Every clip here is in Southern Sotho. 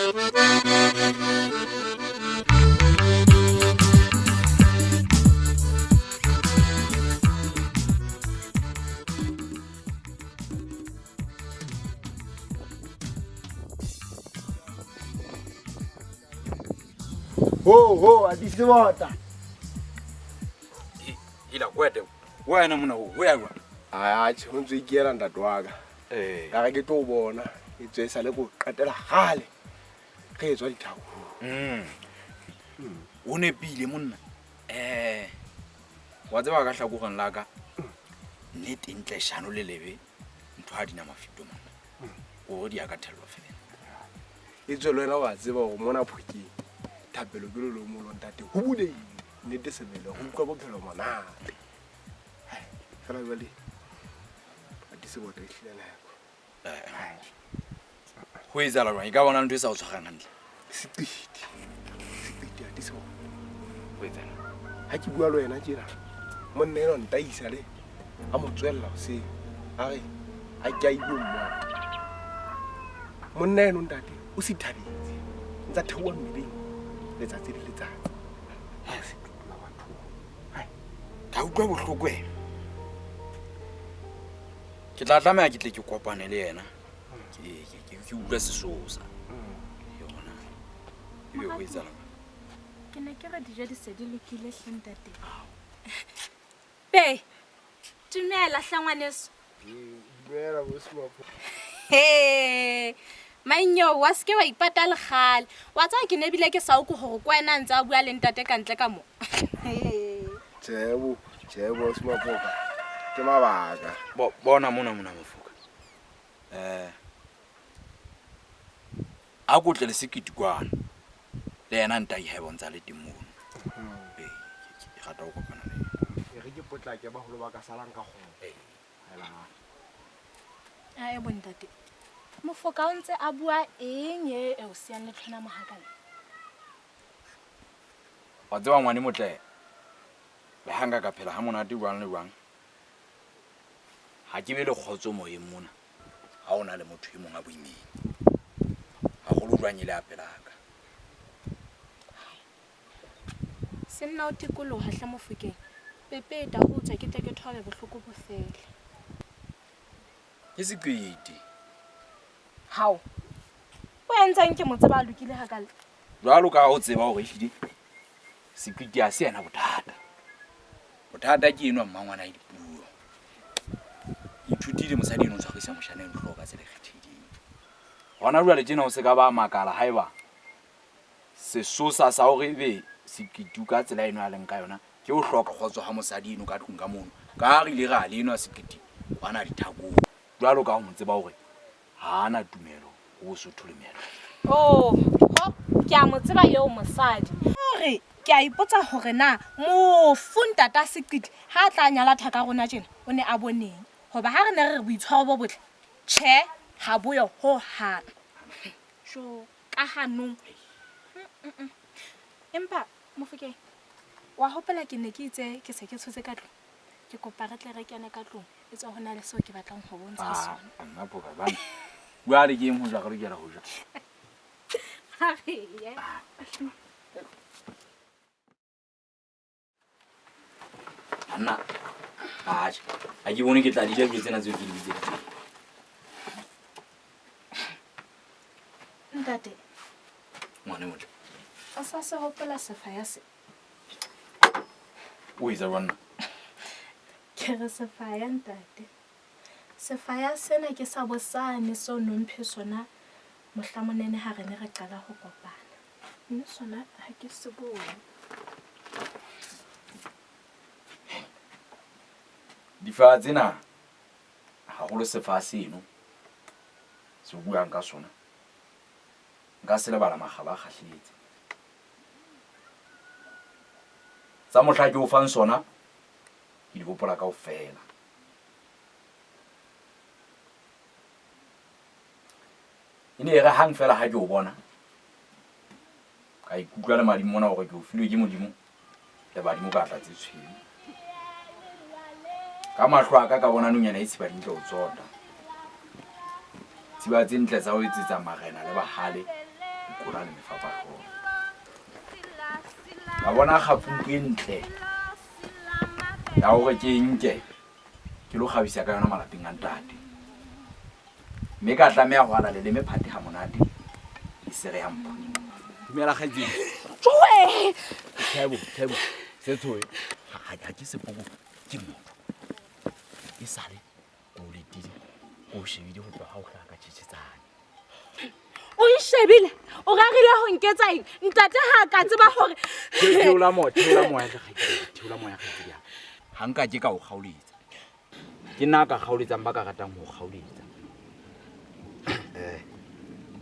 Ho ho a di sebota. Ila kwete. Wena mona ho ya jwang? Atjhe, o ntse ikela ntate wa ka. Eh. Ka re ke tlo o bona. E tswe e sale ko qetela kgale. Re etswa dithako. O nepile monna. Eh. Wa tseba ka hlakoreng la ka. Nnete ntle shano le lebe. Ntho ha dina mafito monna. O di ya ka thellwa fela. E tswe le wena wa tseba hore mona Phokeng thapelo ke lolomo lo ntate. Ho bulehile. Nnete sebele ho utlwa bophelo monate. Hai, fela jwale a di sebota e hlile nako. Ho etsahala jwang? E ka bona ntho e sa o tshwarang hantle. Seqiti. Seqiti a di sebota. Ho etsahala. Ha ke bua le wena tjena, monna enwa ntaisa le a mo tswella hoseng. A re a ke a ilo mmona. Monna eno ntate o sithabetse. Ntsa theoha mmeleng letsatsi le letsatsi. Ha se tula batho. Hai. Ka utlwa bohloko ena. Ke tla tlameha ke tle ke kopane le yena. Ke utlwe sesosa. Yona. Ebe ho etsahala. Ke ne ke re dijo di se di lokile hle ntate. Be, dumela hle ngwaneso. Dumela bo Smapho. He. Mainyo wa se ke wa ipata le kgale. Wa tseba ke ne bile ke sa o ko hore ko wena a ntse a bua le ntate ka ntle ka mo. Tjhe bo, tjhe bo Smapho. Ke mabaka. Bo bona mona mona mofoka. A kotle le sekiti kwana. Le yena ntai ha e bontsha le teng mono. Ee, ke rata ho kopana le yena. E re ke potlake baholo ba ka salang ka kgomo. Ee. Hela. Ae bo ntate. Mofoka o ntse a bua eng e eo siyang le tlhona mohakale? Wa tseba ngwane motle. Le ha nka ka phela ha monate jwang le jwang. Ha ke be le kgotso moyeng mona. Ha ona le motho e mong a boimeng. Haholo jwang e le a pelaka. Senna o tikoloha hle Mofokeng. Pepeta ho tswa ke tle ke thobe bohloko bo fele. Ke seqiti. Hao. O entsang ke mo tseba a lokile hakale? Jwalo ka ha o tseba hore ehlile seqiti ha se yena bothata. Bothata ke enwa mmangwana ya dipuo. Ke ithutile mosadi eno o tshwarisa moshana eno hlooho ka tsela e kgethehileng. Hona jwale tjena o se ka ba makala haeba sesosa sa hore ebe Seqitu ka tsela eno a leng ka yona ke ho hloka kgotso ha mosadi eno ka tlung ka mono. Ka ha re ile ra le enwa Seqiti kwana dithakong. Jwalo ka ho mo tseba hore ha ana tumelo ho Bosotho le meetlo. Oh, ho, ke a mo tseba eo mosadi. Hore ke a ipotsa hore na mofu ntata Seqiti ha a tla nyala thaka rona tjena o ne a boneng. Hoba ha re ne re re boitshwaro bo botle, tjhe, ha bo yo ho hang. Jo, ka hanong. Empa Mofokeng, wa hopola ke ne ke itse ke se ke tshotse ka tlung? Ke kopa re tle re kene ka tlung. E tswa ho na le seo ke batlang ho bontsha sona. Nna phoka bana. Jwale ke eng ho ja re lokela ho ja? Ha re ye. Nna. Atjhe. Ha ke bone ke tla di ja dijo tsena tseo ke di bitseditseng. Ntate. Ngwane motle. O sa se hopola sefaya se? O etsa jwang nna? Ke re sefaya ntate. Sefaya sena ke sa bosane seo nomphe sona mohla monene ha re ne re qala ho kopana. Mme sona ha ke se bone. Difaha tsena haholo sefaha seno se buang ka sona nka se lebala makgaba a kgahletse. Tsa mohla ke o fang sona ke di hopola kaofela. E ne e re hang feela ha ke o bona, ka ikutlwa le madimo mona hore ke o filwe ke Modimo le badimo ka tla tse tshweu. Ka mahlo a ka ka bona nonyana e tshiba dintle ho tsota. Tshiba tse ntle tsa ho etsetsa marena le bahale Dikora le mefapahlooho. Ka bona kgapumpu e ntle ya hore ke e nke ke lo kgabisa ka yona malapeng a ntate. Mme ka tlameha ho ala leleme phate ha monate e se re ya mphunya. Dumela kgaitsedi. Joe! Thebo, Thebo, se tshohe. Ha ke sepoko, ke motho. E sale ke o letile, ke o shebile ho tloha ha o hlaha ka tjhetjhetsane. O nshebile, o rerile ho nketsa eng? Ntate ha a ka tseba hore Theola moya, theola moya hle kgaitsedi, theola moya kgaitsedi ya ka. Ha nka ke ka o kgaoletsa. Ke nna a ka kgaoletsang ba ka ratang ho kgaoletsa.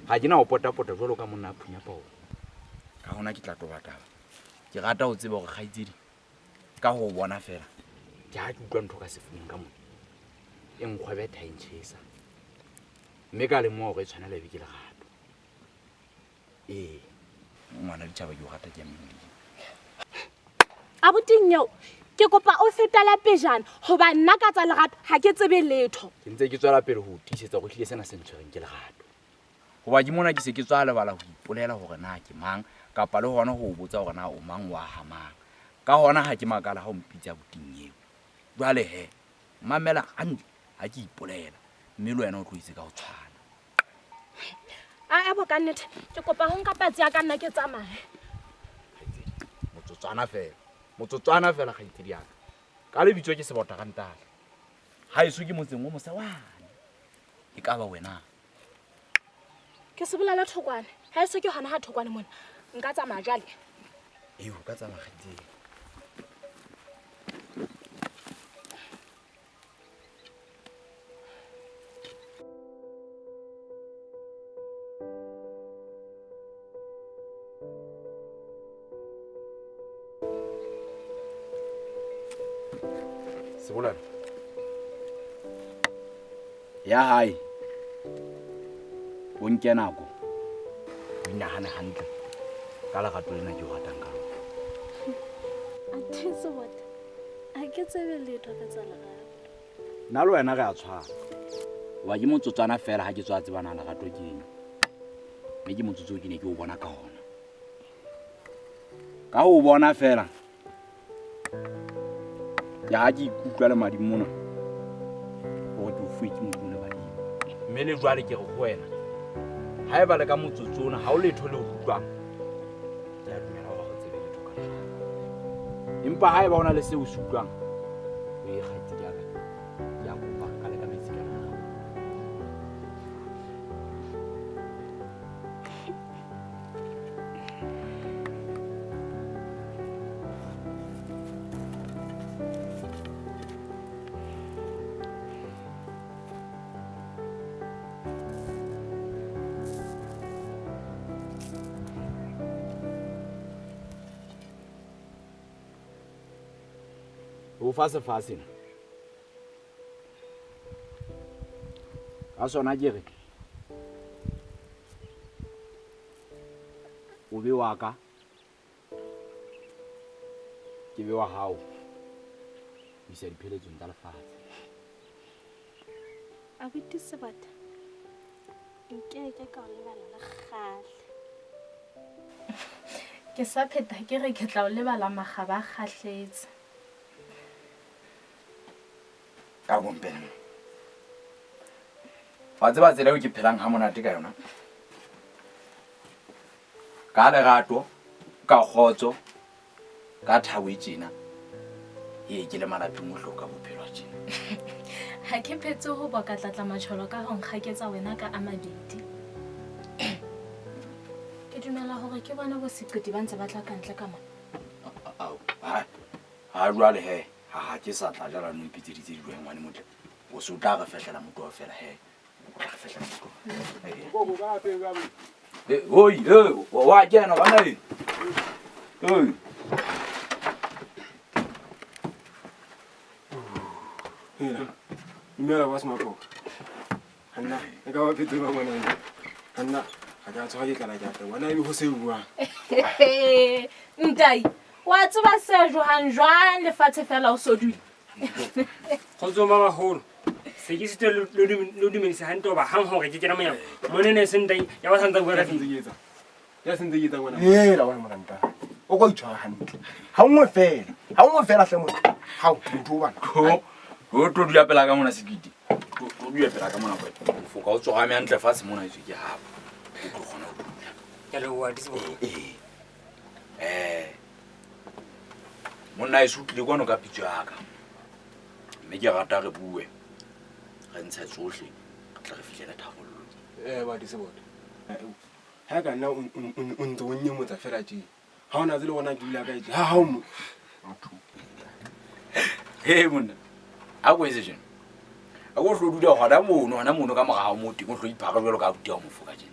Ha ke na ho potapota jwalo ka monna a phunya pao. Ka hona ke tla toba taba. Ke rata ho tseba hore kgaitsedi ka ho bona fela ke ha ke utlwa ntho ka sefubeng ka mona e nkgwebetha e ntjhesa. Mme ka lemoha hore e tshwanela ebe ke lerato. Ee, ngwana ditjhaba ke o rata ke ya Modimo. Abuti Nnyeo, ke kopa o fetele pejana hoba nna ka tsa lerato ha ke tsebe letho. Ke ntse ke tswela pele ho o tiisetsa hore ehlile sena se ntshwereng ke lerato. Hoba ke mona ke se ke tswa lebala ho ipolela hore na ke mang kapa le hona ho o botsa hore na o mang wa ha mang. Ka hona ha ke makala ha o mpitsa abuti Nnyeo. Jwale he, mamela hantle ha ke ipolela mme le wena o tlo itse ka ho tshwana. Ae bo ka nnete, ke kopa ho nka patsi ya ka nna ke tsamaye. Kgaitsedi, motsotswana fela. Motsotswana fela kgaitsedi ya ka. Ka lebitso ke Sebota Rantala. Haeso ke motseng o mose wane. E ka ba wena? Ke se bolele Thokwane. Haeso ke hona ha Thokwane mona. Nka tsamaya jwale. Ee, o ka tsamaya kgaitsedi. Sebolelo. Ya hae. O nke nako. O inahane hantle ka lerato lena ke o ratang ka lona. Athe Sebota, ha ke tsebe letho ka tsa lerato. Nna le wena re a tshwana. Hoba ke motsotswana fela ha ke tswa tseba na lerato ke eng. Mme ke motsotso oo ke ne ke o bona ka ona. Ka ho bona fela ke ha ke ikutlwa le madimo mona hore ke o fuwe ke Modimo le badimo. Mme le jwale ke re ho wena, haeba le ka motsotso ona ha o letho le o utlwang, ke a dumela hore ha o tsebe letho ka lerato. Empa haeba o na le seo o se utlwang, o ye kgaitsedi ya ka, ke a kopa ka le ka metsi ka lerato. O fa sefa sena. Ka sona ke re o be wa ka, ke be wa hao ho isa dipheletsong tsa lefatshe. Abuti Sebata, nkeke ka o lebala le kgale. Ke sa pheta ke re ke tla o lebala makgaba a kgahletse. Ka bompele. Wa tseba tsela eo ke phelang ha monate ka yona? Ka lerato, ka kgotso, ka thabo e tjena. Ee, ke le malapeng o hloka bophelo tjena. Ha ke phetse ho boka tlatla matjholo ka ho nkgaketsa wena ka a mabedi. Ke dumela hore ke bona bo seqiti ba ntse ba tla ka ntle ka mona. Ao, ha, ha jwale he, ha ha ke sa tla jala no mpitseditse dijo he ngwane motle. O se o tla re fehlela motoho fela he. O tla re fehlela motoho. Eh, oi, eh, wa kena bana e. Oi. Hela. Dumela wa Semapo. Hanna, e ka ba phetse ba bona. Hanna, ha ke a tsoha ke tlala ke a tla. Wena ebe ho se buang. Ntai, wa tseba se jwang jwang lefatshe fela o so dule. Kgotso ba baholo. Se ke sitwe lo dumedisa hantle hoba hang hore ke kena monyako. Mone ne se ntai ya ba santsa bua ka Ntse ke etsa. Ya sentse ke etsang wena. Hela wena mona ntate. O ka itshwara hantle. Ha nngwe fela. Ha nngwe fela hle motho. Ha o motho o bana. O tlo dula pela ka mona sekete. Tlo dula pela ka mona kwa. Foka o tsogame hantle fatshe mona etswe ke hapo. O tlo kgona ho dula. Ke a leboha Disebo. Ee. Eh. Monna eso o tlile kwano ka pitso ya ka. Mme ke rata re bue. Re ntshe tsohle. Re tle re fihlele tharollo. Eh ba Disebo. Ha ka nna o ntse o nyemotsa fela tje. Ha ona tsele gona ke dula kae tje. Ha ha o mo. Motho. He monna. A ko etse tjena. A ko hlo dula hona mono, hona mono ka morao mo teng o hlo iphare jwalo ka abuti wa mofoka tjena.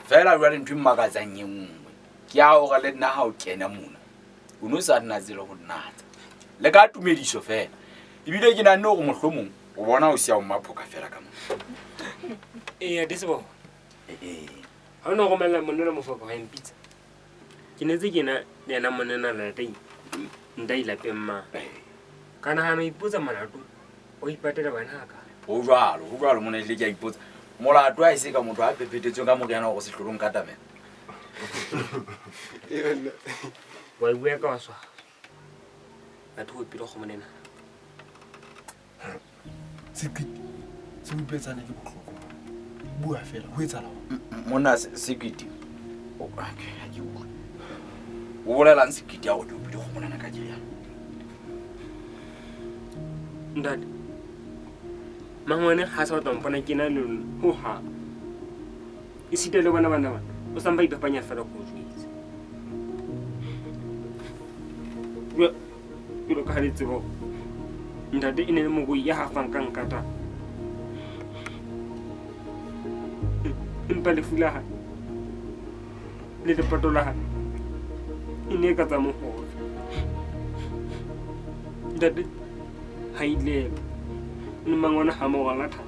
Fela jwale ntho e mmakatsang e nngwe. Ke ya hore le nna ha o kena mona. O no sa nnatse le ho nnatsa. Le ka tumediso fela. Ebile ke nahanne hore mohlomong o bona o siya o mmaphoka fela ka mona. Eya Disebo. Ee. Ha o no romella monna le mofoka wa mpitsa. Ke ne tse ke na le yena monna na lata ntai lapeng ma. Ka nahana ho ipotsa molato o ipatela bana ha ka. Ho jwalo, ho jwalo mona ehlile ke a ipotsa. Molato ha e se ka motho a phephethetsweng ka moriana hore sehlolong ka tamela. Wa bua ka wa swaba. Batho o pele kgomo nena. Sekete. Se utlwetsane ke bohloko. Bua fela, ho etsahala. Monna Sekete. O ha ke utlwe. O bolelang Sekete ya hore ke opile kgomo nana ka keriana? Ntate. Mangwane ha sa batla mpona ke na le lona ho hang. Esita le bona bana bana, o sa mpa iphapanya fela ko jwetse. Jwalo ka ha le tseba hore ntate e ne le morui ya hafang ka nkata. Empa lefu la hae le lepato la hae e ne e ka tsa mohobe. Ntate ha ilela le mangwana ha mo rwala thata.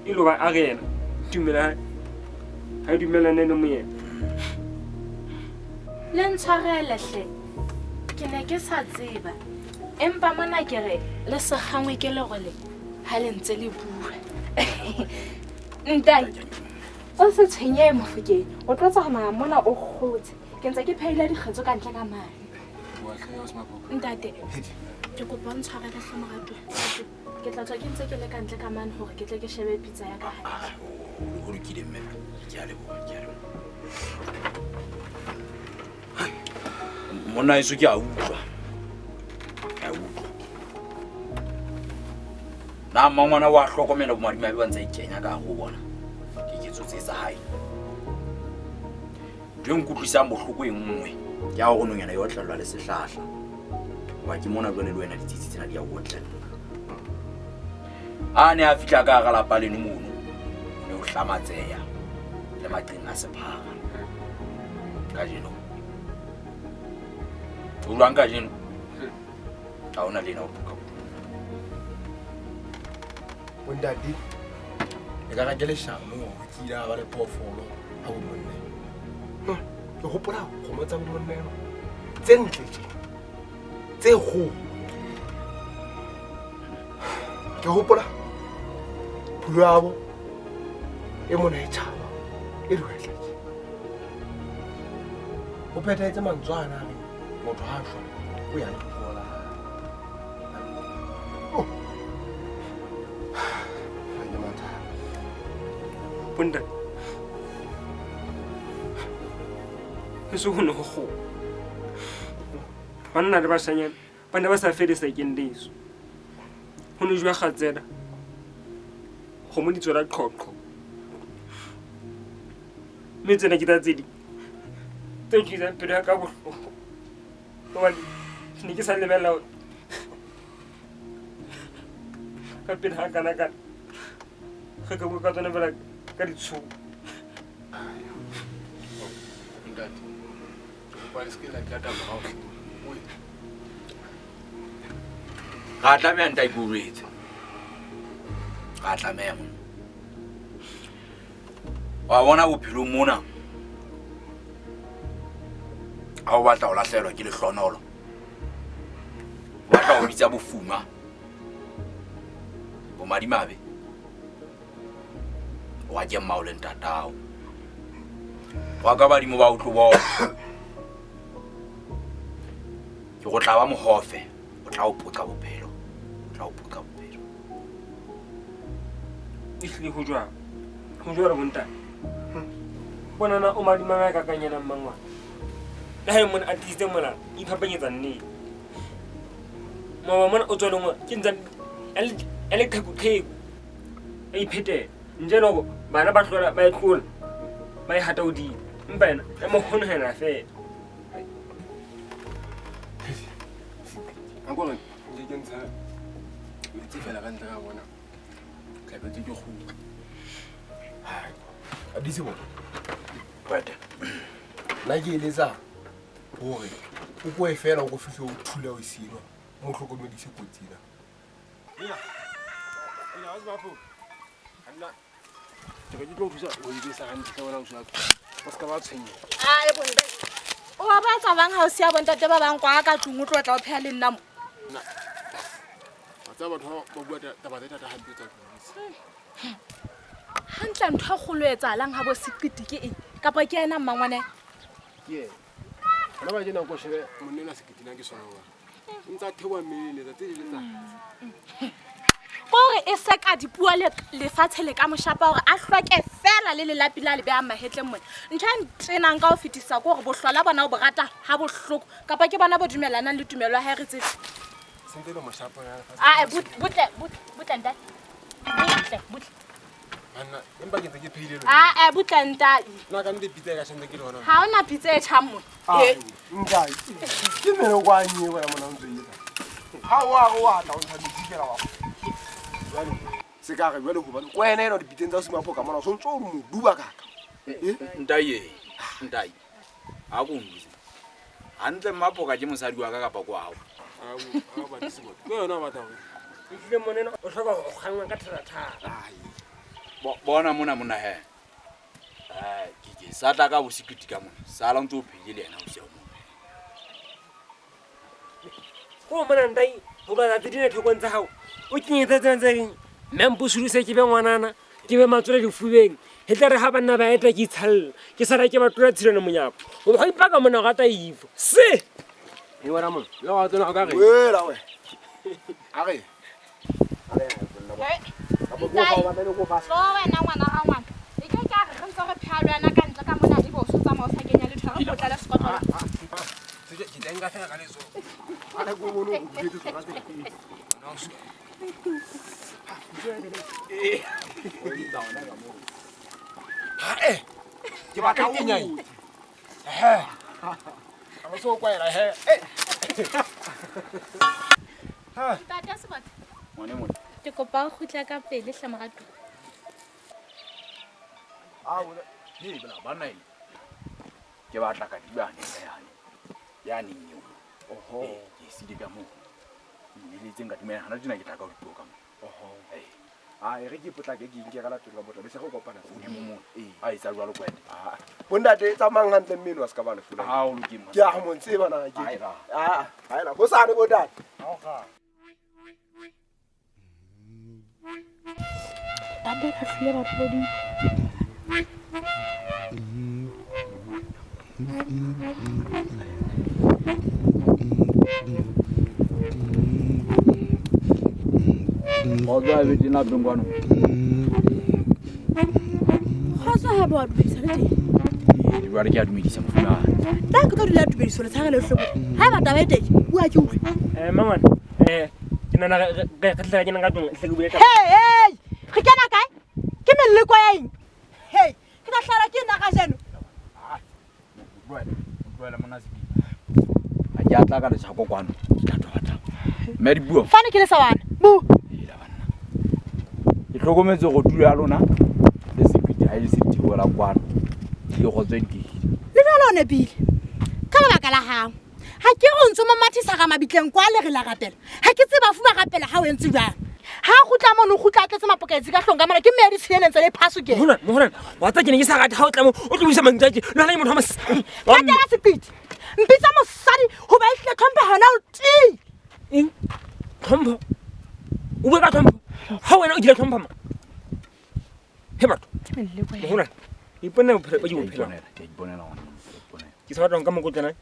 E lo ba a re yena tumelo ya hae ha e dumellane le moyena. Le ntshwarele hle. Ke ne ke sa tseba. Empa mona ke re le se kgangwe ke lerole ha le ntse le bua. Ntate, o se tshwenyehe Mofokeng. O tlo tsamaya mona o kgotse. Ke ntse ke phehile dikgetso ka ntle ka mane. Ntate, ke kopa o ntshwarele hle moratuwa. Ke tla tswa ke ntse ke le ka ntle ka mane hore ke tle ke shebe pitsa ya ka hantle. Ho lokile mme. Ke a leboha, ke a leboha. Monna eso ke a utlwa. Ke a utlwa. Na mmangwana wa hlokomela bomadimabe ba ntse a ikenya ka hare ho bona diketso tse tsa hae. Ntho e nkutlwisang bohloko e nngwe ke ya hore nonyana e otlellwa le sehlahla. Hoba ke mona jwale le wena ditsitsi tsena di a o otlella. A ne a fihla ka hara lapa leno mono, o ne o hlamatseha le maqeng a sephara. Kajeno. O jwang kajeno? Ha hona le ena o phoka bodulo. Bontate, e ka re ke leshano hore ho kile ha ba le phoofolo ha bo monne. Ke hopola kgomo tsa bo monne tse ntle tje, tse kgolo. Ke hopola phulo ya bo e mona e tjhaba e dihwetla tje. Ho phethahetse mantswe ana a reng motho ha a shwa o ya le la hae. Oh. Ha ke mathata. Bontate. Heso ho ne ho kgomo. Banna le bashanyana ba ne ba sa fele sakeng leso. Ho ne jwa kgatsela. Kgomo di tswela qhoqho. Mme tsena ke tsa tse ding tse utlwisang pelo ya ka bohloko. Hobane ke ne ke sa lebella hore ka pele ha kana kana re ka bua ka tsona fela ka ditshomo. Ntate, ke kopa le se ke la ntata morao hle. Oi. Ra tlameha ntate ke o jwetse. Ra tlameha monna. Wa bona bophelong mona. Ha o batla ho lahlehelwa ke lehlonolo. O batla ho bitsa bofuma. Bomadimabe. Wa ke mmao le ntatao. Wa ka badimo ba o tlo bona. Ke go tla ba mohofe, o tla o poqa bophelo. O tla o poqa bophelo. Ehlile ho jwang? Ho jwalo bontate. Bonana o madimang a kakanyana mmangwana. Le ha e mona a tiisitse molala, iphapanyetsa nnete. Maoba mona o tswa lengwe ke ntse a le qhekuqheku. A iphetela. Ntle le hore bana ba tlola ba e tlola ba e hata hodimo. Empa yena e mo honohela fela. A kore nke ke ntsha metsi fela ka ntle ka bona. Tlabetse ke kgutla. Hai. A dise bona. Kwete. Nna ke eletsa hore o koe fela o ko fihle o thule o sino. Mo hlokomedise kotsi ena. Ina. Ina, wa tseba fo. Nna ke re ke tlo o thusa ho e besa hantle wena o se o ska ba tshwenyeha. Ai bontate. O ba batsa bang ha o siya bontate ba bang kwa ka tlung o tlo tla o pheha le nna mo. Nna. Wa tseba batho ba bua taba tse thata hampe tsa tlung. Hantle ntho e kgolo e etsahalang ha bo Seqiti ke eng? Kapa ke yena mmangwane? Ke yena. Hona ba tjena ko shebe monna enwa Seqiti na ke sona wa. O ntsa theoha mmeleng letsatsi le letsatsi. Kore e se ka dipuo le lefatshe le ka moshapa hore a hloke fela le lelapi la le behang mahetleng mona. Ntho e ntenang ka ho fetisa ke hore bohlola bona o bo rata ha bohloko kapa ke bona bo dumellanang le tumelo ya hae re tsebe. Sentse le moshapa ya lefatshe. Ae butle butle butle ntate. Butle butle. Banna empa ke ntse ke phehile lona. Ae butle ntate. Nna ka nnete pitsa e ka tjha ntse ke le hona. Ha hona pitsa e tjhang mona. Ai, ntate. Ke mele kwa nye wena mona o ntse o etsa. Ha o a re wa tla o ntsha metsi fela wa. Jwale se ka re jwale hobane ko wena ena dipitseng tsa Singapore ka mona o sontso o mo duba kaka. Eh? Ntai, ntai. A ko njwetse. Hantle Mmapoka ke mosadi wa ka kapa ko hao? Au, au ba dise bona. Ke yona o batla hore. Ehlile monna o hloka ho kgangwa ka therathara. Ai. Bona mona monna he. Ai, ke sa tla ka bo Seqiti ka mona. Sala o ntse o phehile le yena o siya mona. Ko mona ntai ho ba tsatsi dina thekong tsa hao. O kenyetse tsena tse reng mme mpusuluse ke be ngwanana ke be matswele difubeng. E tla re ha banna ba eta ke itshalla. Ke sala ke ba tlola tshilwana monyako. O ba ipaka mona o rata ifo. Se. E wena mona. Le wa tsena o ka re. Wela we. A re. Ntai. Tlo wena ngwana ga ngwana. E ke ka re re ntse re pheha le wena ka ntle ka mona ebe o so tsamaya o sa kenya letho re potlele sekotlolo. Ke tla nka fela ka letsoho. A re go bone o buletse tsona tse. Ha eh. Ke batla o kenya eng? He. Ha o so kwaela he. Eh. Ha. Ntate Sebata. Ngwane mona. Ke kopa o kgutla ka pele hle moratuwa. A o he bla bana e. Ke batla ka dibane yane. Yane eo. Oho. Ke sile ka moo. Nneletseng ka dumela hana tjena ke tla ka dipuo ka mo. Oho. Eh. A e re ke potlake ke nke ka la pele ka botla bese go kopana Hodimo mona. Ee. A etsa jwalo kwena. Ah. Bontate tsamayang hantle mme eno a se ka ba le fola. Ha o lokile. Ke a mo tseba na ke. Haeba. Ah, haela. Hosane bontate. Ntate ba hlile ba phodile. Kgotso a be tena lapeng kwano. Kgotso ha ba dumedisa le teng. Jwale ke a dumedisa mofumahadi. Nna ke tlo dula tumediso letshare le hloko. Ha eba taba e teng, bua ke utlwe. Eh mangwane. Eh ke nana re re tla kena ka tlung hle ke bue taba. Hey, hey! Re kena kae? Ke meleko ya eng? Hey, ke tla hlala ke nna kajeno. Utlwela, utlwela mona Seqiti. Ha ke a tla ka letjhako kwano, ke tla tla. Mme dipuo. Fane ke lesawana. Bu. Hela banna. Ke hlokometse hore tulo ya lona le Seqiti ha e se theola kwano. Ke kgotso e dikehile. Le jwale o nepile. Ka lebaka la hao. Ha ke re o ntso mo mathisa ga mabitleng kwa le re la rapela. Ha ke tseba bafu ba rapela ha o entse jwang. Ha a kgutla mono o kgutla a tletse mapoketsi ka hlong ka mona ke mme ya ditshileleng tse le phaso ke. Mohona, mohona. Wa tsa ke ne ke sa rate ha o tla mo o tlo buisa mantswe a tje. Le hona ke motho wa mos. Tatela Seqiti. Mpitsa mosadi hoba ehlile tlhompho hona o tii. Eng? Tlhompho. O bua ka tlhompho. Ha wena o kile tlhompha ma. He batho. Moholo ipone bophelo bo ke bo phelang. Ke a iponela ngwana ke a iponela. Ke sa batla ho nka mokotlana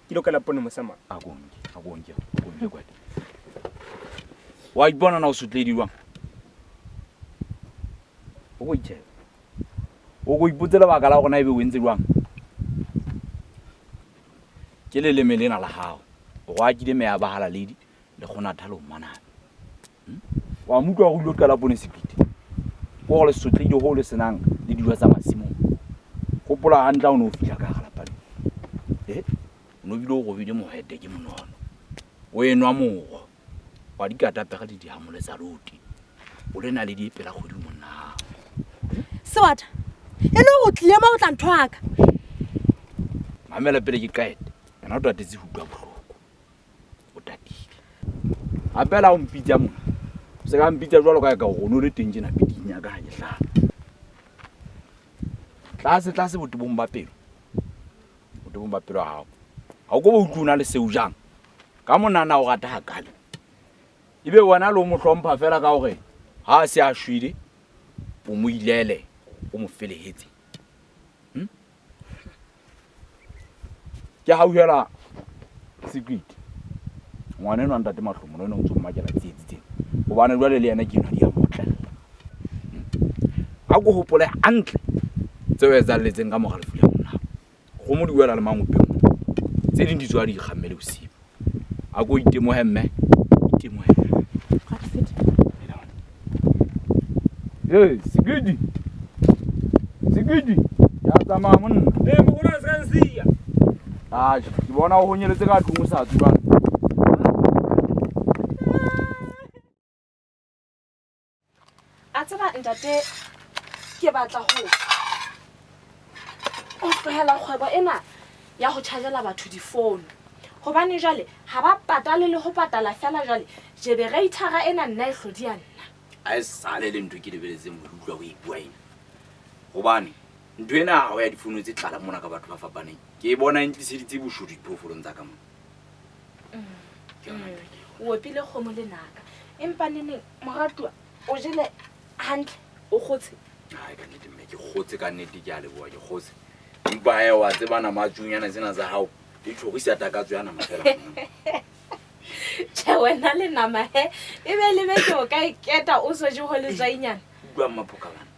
ke lo kala poone mosama. A ko nke, a ko nke, a ko nke kwete. Wa ipona na o sotlehile jwang? O ko itjhebe. O ko ipotse lebaka la hore na ebe o entse jwang? Ke leleme lena la hao. O roakile meya ba halaledi le kgonatha le ho manana. Wa mo utlwa hore o ilo qala poone sekete. Ke hore le sotlehile hoo le senang le dijo tsa masimong. Hopola hantle ha o ne o fihla ka hara lapa lena. Eh? O no bile o robile mohwete ke monono. O enwa moro wa dikatapere le dihamole tsa lote. O le naledi e pela kgwedi monna hao. Sewata, e le hore o tlile mo o tla nthwaka. Mamela pele ke qete. Yena o tatetse ho utlwa bohloko. O tatile. Hape la o mpitsa mona. O se ka mpitsa jwalo ka ka hore o no le teng tjena piting ya ka ha ke hlaha. Tlase tlase botebong ba pelo. Botebong ba pelo ya hao. Ha o ko ba utlwe o na le seo jang. Ka monana o rata hakale. Ebe wena le o mo hlompha fela ka hore ha a se a shwele o mo ilele o mo felehetse. Ke hauhela Sekwiti. Ngwana enwa ntate Mahlomola ena o ntso mmakela tsietsi tsena. Hobane jwale le yena ke enwa di a mo tlella. A ko hopole hantle tseo etsahalletseng ka mora lefu la monna. Kgomo di wela le mangopeng mona. Tse ding di tswa di ikgammele bosiu. A ko itemohe mme, itemohe. Hey, Sekidi. Sekidi. Ya tsamaya monna. Eh, moholo a se ka nsiya. Ah, ke bona o honyeletse ka tlung o sa tswe jwale. A tseba ntate ke batla ho tlohela kgwebo ena ya ho chargela batho difono. Hobane jwale ha ba patale le ho patala fela jwale generator ena nna e hlodi ya nna. A e sale le ntho ke lebeletseng ho utlwa o e bua ena. Hobane ntho ena ha ho ya difono tse tlala mona ka batho ba fapaneng. Ke e bona e ntliseditse boshodu diphoofolong tsa ka mona. Ke yona ntho ke e O opile kgomo le naka. Empa neneng moratuwa o jele hantle o kgotse. Hai ka nnete mme ke kgotse ka nnete ke a leboha ke kgotse. Empa he wa tseba nama ya tsunyana tsena tsa hao di tlhorisa takatso ya nama fela. Tjhe wena le nama he e be le beke o ka e keta o so je ho letswainyana. Utlwa mmaphoka bana.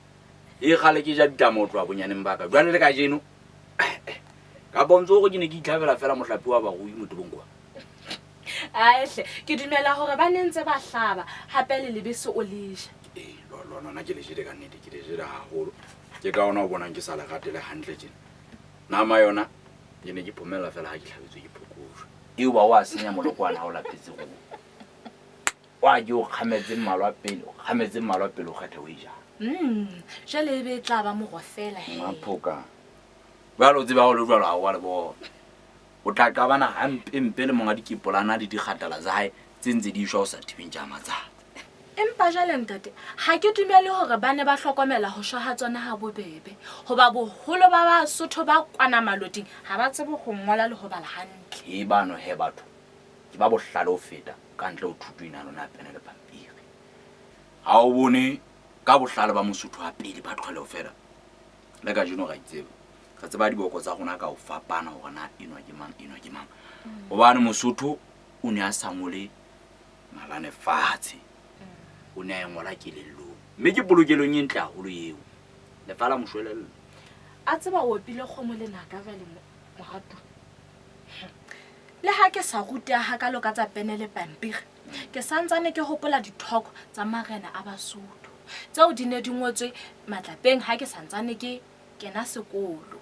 E kgale ke ja ditama ho tloha bonyaneng ba ka. Jwale le kajeno ka bontsho hore ke ne ke itlhabela fela mohlape wa barui motebong kwa. Aehle, ke dumela hore ba ne ntse ba hlaba hape le lebese o le ja. Ee, lona ke le jele ka nnete, ke le jele haholo. Ke ka ona o bonang ke sa le rate le hantle tjena. Nama yona ke ne ke phomella fela ha ke hlabetswe ke phokojwe. Eo ba wa senya molokwana ha o lapetse go. Wa ke o kgametse mmalwa pele, o kgametse mmalwa pele o kgetha o e jang. Jwale e be e tla ba moro fela he. Maphoka. Jwale o tseba ho le jwalo ha wa le bona. O tla qabana hampempe le monga dikepolana le dikgatala tsa hae tse ntse di shwa o sa thibeng tja matsatsi. Empa jwale ntate, ha ke dumele hore ba ne ba hlokomela ho shwa ha tsona ha bobebe. Hoba boholo ba Basotho ba kwana maloting ha ba tsebe ho ngola le ho bala hantle. E bano he batho ke ba bohlale ho feta ka ntle ho thuto ena ya lona ya pene le pampiri. Ha o bone ka bohlale ba Mosotho wa pele ba tlholeho fela. Le kajeno ra itseba. Re tseba diboko tsa rona ka ho fapana hore na enwa ke mang, enwa ke mang. Hobane Mosotho o ne a sa ngole nalane fatshe. O ne a e ngola kelellong. Mme ke polokelong e ntle haholo eo. Lefa la moshwelella. A tseba o opile kgomo le naka jwale moratuwa. Le ha ke sa ruteha hakalo ka tsa pene le pampiri, ke santsane ke hopola dithoko tsa marena a Basotho. Tseo di ne di ngotswe matlapeng ha ke santsane ke kena sekolo.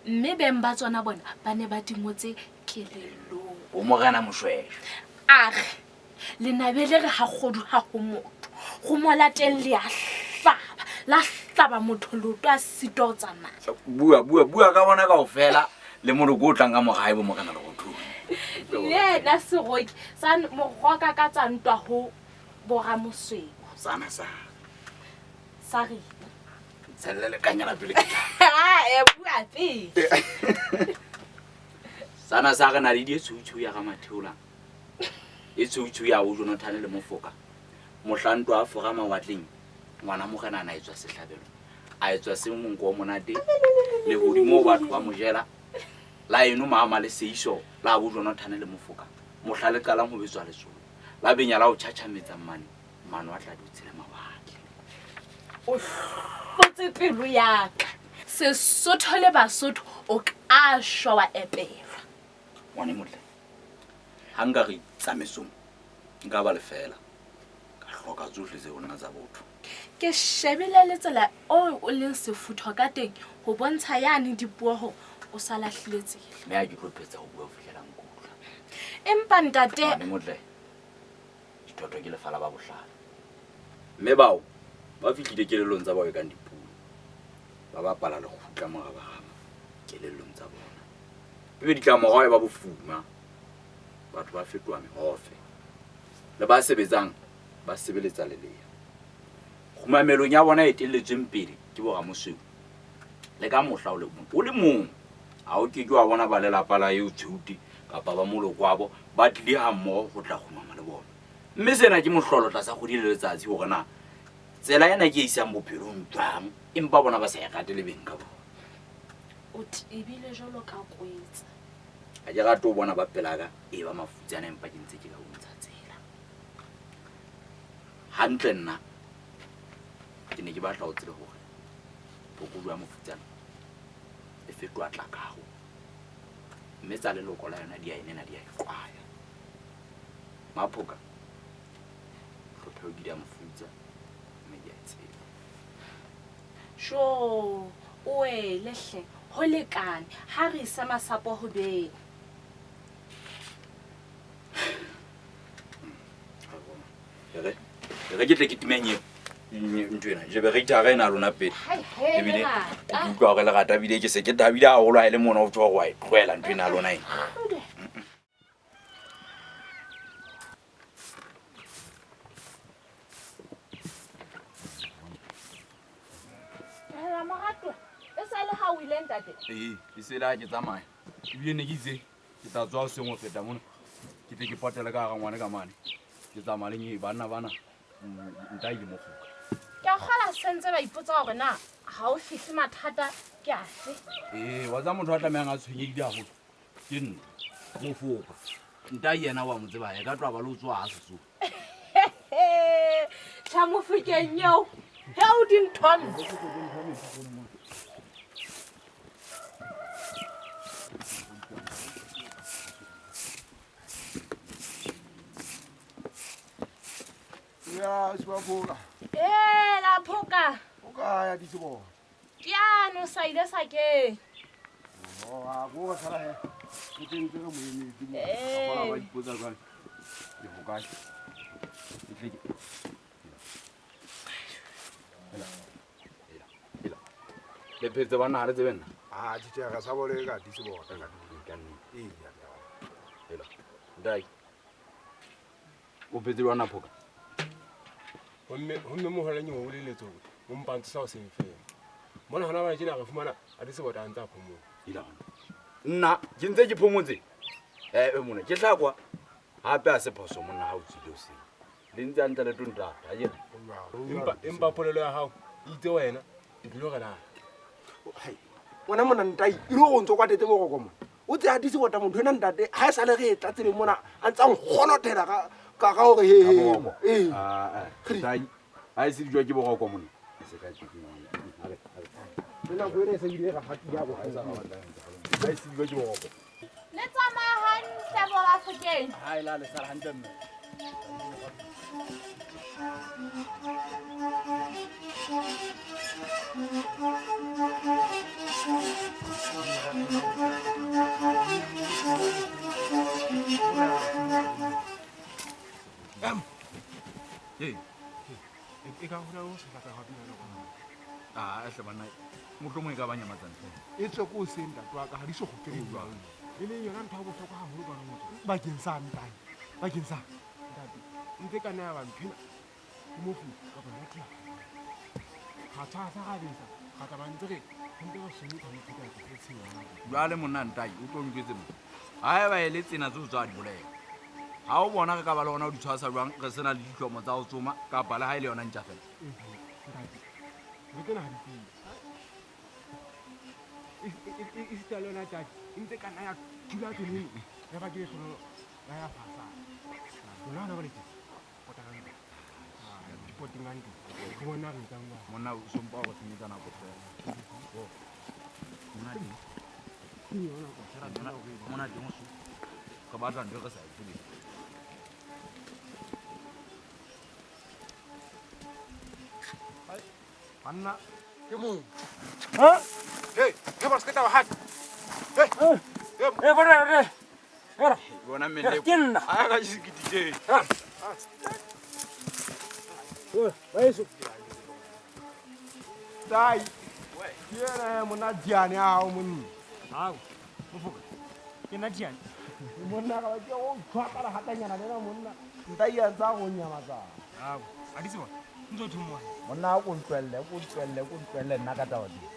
Mme beng ba tsona bona ba ne ba di ngotse kelellong. O morena Moshweshwe. A re, lenabe le re ha kgodu ha ho motho. Kgomo la teng le a hlaba, la hlaba motho leoto a sitwa ho tsamaya. Bua, bua, bua ka bona kaofela le moloko o tlang ka mora hae bo morena Lerothodi. Le yena seroki sa moroka ka tsa ntwa ho boramosweu. Sana sa. Sa reng? Tshelle le kanyana pele ke tla. Ah, bua pele. Sana sa re na le di e tshweu ya ga Matheola. E tshweu ya bo Jonathan le Mofoka. Mohla ntwa a fora mawatleng, ngwana morena a na etswa sehlabelo. A etswa se monko o monate le hodimo batho ba mojela la eno mama le seiso la bo Jonathan le mofoka mohla le qalang ho betswa letsolo la benya la o tjhatjhametsa mmane mano a tla dutse le mawatle. O hlotse pelo ya ka. Sesotho le Basotho o ka shwa wa epelwa. Ngwane motle, ha nka re tsamesong nka ba lefela ka hloka tsohle tseo nna tsa botho. Ke shebile le tsela o o leng sefutho ka teng ho bontsha yane dipuo hore o sa lahlile tsela. Mme ha ke tlo phetsa ho bua ho fihlela nkutlwa. Empa ntate Ngwane motle, dithoto ke lefa la ba bohlale. Mme bao ba fihlile kelellong tsa bao e kang dipuo. Ba bapala lekgutla morabaraba kelellong tsa bona. Ebe ditlamorao e ba bofuma. Batho ba fetoha mehofe. Le ba sebetsang ba sebeletsa lelea. Kgumamelong ya bona e etelletsweng pele ke boramosweu. Le ka mohla o le mong, o le mong ha o ke ke wa bona ba lelapa la eo Tsheuti kapa ba moloko wa bo ba tlile ha mmoho ho tla kgumama le bona. Mme sena ke mohlolo tlasa kgwedi le letsatsi hore na tsela ena ke e isang bophelong jwang empa bona ba sa e rate le beng ka bona. O tebile jwalo ka kwetsa. Ha ke rate ho bona ba pelaka e ba mafutsana empa ke ntse ke ba bontsha tsela. Hantle nna ke ne ke batla ho tsebe hore phokojwe ya mofutsana e fetoha tlakao mme tsa leloko la yona di a e nena di a e qwaya. Maphoka hlopheho ke di a mofutsa mme di a e tseba. Jo, o wele hle, ho lekane, ha re ise masapo ho beng. Ere, ere ke tle ke timenye ntho ena jebereitara ena lona pele ebile ke utlwa hore lerata ebile ke se ke thabile haholo ha e le mona o tswa wa e tlohela ntho ena lona ena. Hela moratuwa, e sa le ha o ile ntate? Ee, e se le ha ke tsamaya. Ebile ne ke itse ke tla tswa hoseng ho feta mona. Ke tle ke potele ka hara ngwane ka mane. Ke tsamaya le nye banna bana nta ile mofoka. Ke a kgola sentse ba ipotsa hore na ha o fihle mathata ke afe. Ee, wa tseba motho a tlamehang a tshwenyehile haholo ke nna mofoka. Nta yena wa mo tseba e ka tloha ba le ho tsoha ha setsoha. Tjha mofokeng eo. He o dintho nna. Ya Sibaphoka. Ee, la phoka. O kae a ditse bona? Ke ano sa ile sa keng. Oh, a go ka sala he. Ke teng tse re mo emetse mo. Ee. Ba ba ipotsa jwale. Ke hokae? Ke tle ke. Ela. Ela. Ela. Le phetse banna ha le tsebe nna. Ah, tjhe re sa bole ka ditse bona ka Ka nnete. Ee, ya. Ela. Ntai. O phetse jwang na phoka? Homme homme mohola nyo o leletse hore o mpantse sa o seng fela. Mona hona ba tjena re fumana a di sebota a ntse a phomola. Ila hona. Nna ke ntse ke phomotse. Eh mona ke hlakwa. Hape a se phoso monna ha o tswile o seng. Le ntse a ntle le tontata ha jena. Empa empa polelo ya hao e itse wena o tlilo re lata. Hai. Wena mona ntai, e le hore o ntso kwatetse boroko mona. O tse atise bota motho ena ntate, ha e sale re e tla tseleng mona a ntsa nkgonothela ka ka ka hore he he. Ee. Ah, ah. Ha e se dijwa ke boroko mona. E se ka ke ngwana. Are, are. Le nako ena e se bile re hatile ya bohale. Ha e se dijwa ke boroko. Le tsamaya hantle bo Bafokeng. Ha e la le sala hantle mme. Em. Ee. E ka hona o se batla ha bina le rona. Ah, hle banna. Mohlomong e ka ba nyamatsana fela. E tswe ko seng ntate wa ka ha di so kgutlele jwang. E leng yona ntho ya bohlokwa haholo ka motho. Bakeng sa ntai. Bakeng sa Ntate, ntse ka nna ya ba nthwena ke mofu kapa yona tlala. Ra tshwasa ra besa, ra tsamaya ntse re ntse re sumutha motho ka tse tshewa. Jwale monna ntai o tlo njwetse mo. Ha eba e le tsena tseo tsa di bolela. Ha o bona re ka ba le hona ho di tshwasa jwang re sena le dihlomo tsa ho tsoma kapa le ha e le yona ntja fela. Ntate, re tsena ha di tsebe. Esita le yona tadi e ntse ka nna ya thula tseleng, ya ba ke lehlonolo la ya fasa. Lona hona jwale tje, pota ka ntlo. Di poteng ka ntlo. Ke bona re etsang jwang. Monna o sompa go senyetsa nako fela. Bo. Monna teng. Monna teng o so. Re batla ntho e re sa e tsebeng. Banna ke mong. Ha? Hey, he ba se ka taba hata. Hey. Hey, bona re. Era. Bona mmele. Ke nna. A ka sekiti tje. Baeso. Tai. Ke yena monna Diane a hao monna. Hao. Mofoka. Ke nna Diane. Monna ka ba ke o tshwaka lehatanyana lena monna. Ntai a ntsa go nyamatsa. Hao. A di tseba. Ntso thumwa. Monna a ko ntlwelle, ko ntlwelle, ko ntlwelle nna ka taba tse.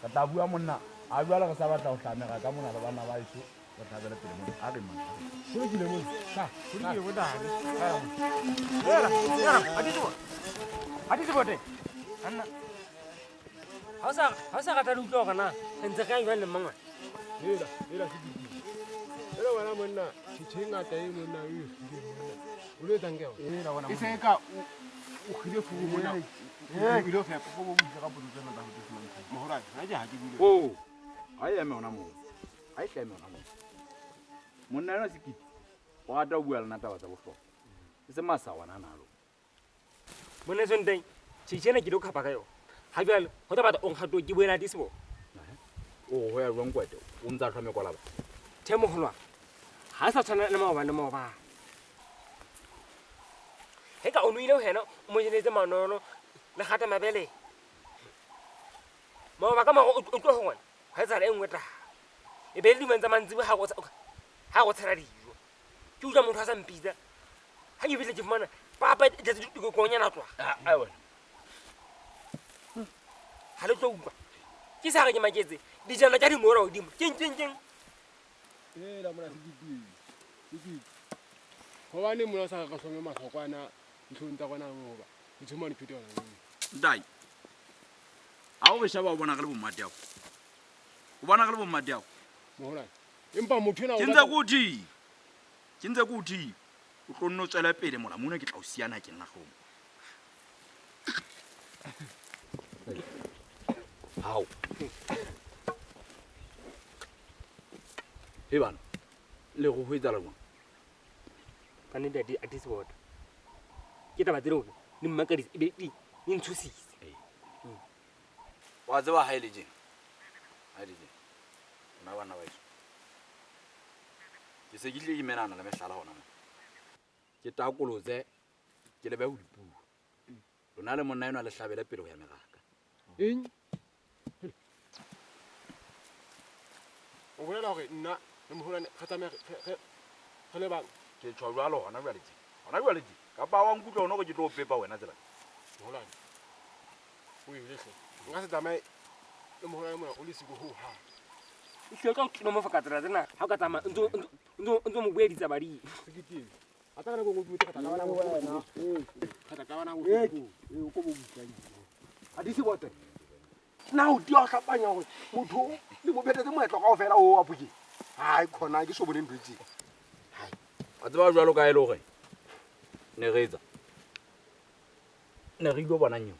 Re tla bua monna, a jwale re sa batla ho hlamega ka mona le bana ba heso, re hlabele pele mona. A re monna. Ho lokile monna. Sa, ho lokile bontate. Era, era, a di tseba. A di tseba te. Anna. Ha o sa rata le utlwa hore na re ntse re yang jwang le mmangwana. Hela, hela sekiti. Hela wena monna, tjhe ngata e monna e kgile monna. O lo etsang ka yona? Hela wena E se ka o kgile furu monna. O ile fepa. Go bo butse ka potso tsena tsa go tse senang. Mohorane, nna ke ha ke bule. Oh. Ha e eme hona moo. Ha e hle eme hona moo. Monna enwa sekiti o rata ho bua le nna taba tsa bohlokwa. E se masawana ana a lona. Monna so nteng, tjhe ena ke lo khapa ka yona. Ha jwale ho tla batla o nkgatoe ke boela di sebo. O ho ya jwang kwete? O ntsa hlwa mekwalaba. Tjhe moholwa. Ha sa tshwana le maobane le maobane. He ka o nwile ho yena o mo jeletse manono le kgata mabele. Maoba ka mora o tlo ho ngwana. Ha etsahala e nngwe tla. E be le dimeng tsa mantsiboya ha go tshela dijo. Ke utlwa motho a sa mpitsa. Ha ke fihle ke fumana papa e tletse dikokonyana tloha. Ai wena. Ha le tlo utlwa. Ke sa re ke maketse. Dijana tsa di mora hodimo. Keng keng keng. Hela mona sekiti. Sekiti. Hobane mona sa re hlome mahlokwana dihlong tsa rona mo hoba. Ditshomane phete yona. Ntai. Ha o re sheba o bona re le bommate ao. O bona re le bommate ao. Moholwane. Empa motho ena o Ke ntse ke o thiba. Ke ntse ke o thiba. O tlo nno tswele pele mola mona ke tla o siya nakeng la hlomo. Hao. He bana. Le go ho etsahala jwang? Ka nnete a di se bota. Ke taba tseo le mmakadisa e be di ntshositse. Wa tseba ha e le tjena. Ha e le tjena. Nna bana ba heso. Ke se ke tlile ke menana le mehlala hona mona. Ke takolotse ke lebe ho dipuo. Lona le monna enwa le hlabele pele ho ya meraka. Eng? O bolela hore nna le moholwane re tlameha re le bang? Ke tjho jwalo hona jwale tje. Hona jwale tje. Kapa wa nkutlwa hona hore ke tlo o pepa wena tsela. Moholwane. O ile hle. Nka se tsamaye le moholwane mona o le siko ho ha. E hlile ka o kino mo foka tsela tsena ha o ka tsamaya o ntso mo bueditsa badimo. Sekiti. A tla ka nako e nngwe ke tla ka bana bo. Ka tla ka bana bo. Ee, o ko bo butla. A di se bote. Na o tia o hlapanya hore motho le mo phetetse moetlo kaofela o wa Phokeng. Hai khona ke so bone ntho e tjena. Hai. Wa tseba jwalo ka e le hore ne re etsa. Ne re ilo bona nyeo.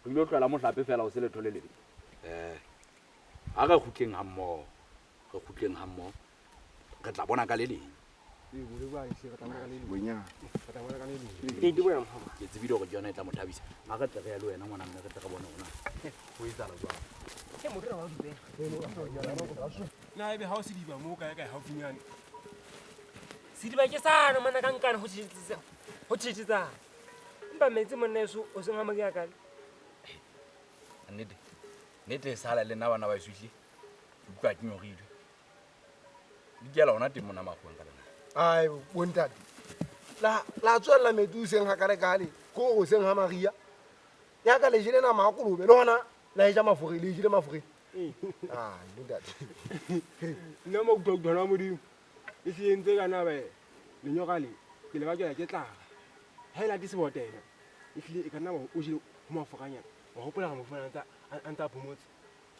Re ilo tlohela mohlape fela o se letho le lebe. Ha re kgutleng ha mmoho. Re kgutleng ha mmoho. Re tla bona ka le leng. Ee, bole jwang hle, re tla bona ka le leng. Bonyane. Re tla bona ka le leng. Ke di bona mohoba. Ke tsebile hore ke yona e tla mo thabisa. Ha re tle re ye le wena ngwana mme re tle re bone hore na ho etsahala jwang. Ke motho re wa dipela. Na ebe ha o sediba moo kae kae haufinyane? Sediba ke sane mona ka nkane ho tjhetsetsa. Ho tjhetsetsa. Empa metsi monna eso o seng ha madi a kale. Nnete. Nnete e sala le nna bana ba heso hle. Ke utlwa ke nyorilwe. Di kela hona teng mona makgoweng ka lena. Ai bontate. La tswella metsi hoseng ha kale kale, ko hoseng ha Maria. Ya ka le jele nama ya kolobe le hona la e ja mafore, le jele mafore. Ai bontate. Nna mo utlwa utlwana wa Modimo. E se entse ka na ba lenyora le ke le ba ke tlala. Ha e late sebotela. E hlile e ka nna ba o jele ho maforanyana. Wa hopola re mo fumana a ntsa phomotse.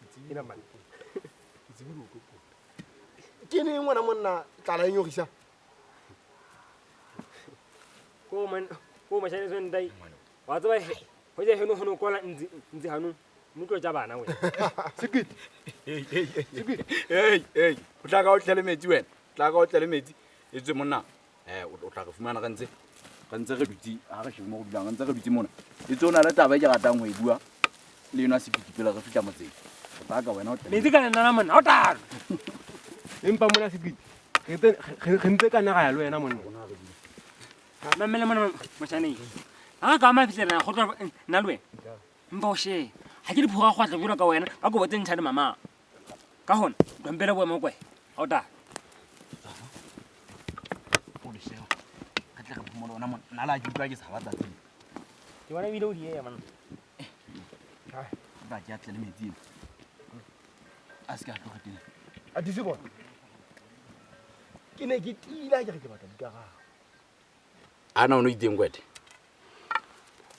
Ke tsebile ke tsebile o tlo pota. Ke neng ngwana monna tlala e nyorisa? Ko man ko mashane so ntai. Wa tseba ho je heno hono kola ntsi ntsi hanong. Mutlo tja bana wena. Sekete. Ei ei ei ei. O tla ka o tlele metsi wena. Tla ka o tlele metsi. E tswe monna. O tla re fumana re ntse re dutse ha re shebe mo go dulang re ntse re dutse mona. E tswe o na le taba e ke ratang ho e bua le yona Sekete pele re fihla motseng. O tla ka wena o tlele. Metsi ka nna monna o tla. Empa mona Sekete re ntse ka naga ya le wena monna. Mamela mona moshaneng. Ha ka ma fihlela go tla nna le wena. Empa o she. Ha ke diphoga go tla jalo ka wena ka go botse ntšha le mama. Ka hona dompela boemo kwe. Ha o tla. O le sheba. Re tle re phomole ona monna. Nna la ke utlwa ke sa batla tsena. Ke bona ebile o di ya monna. Ba ke atle le metsi. A se ka tloga teng. A di se bona. Ke ne ke tila ke re ke batla dikarabo. Ana o no iteng kwete?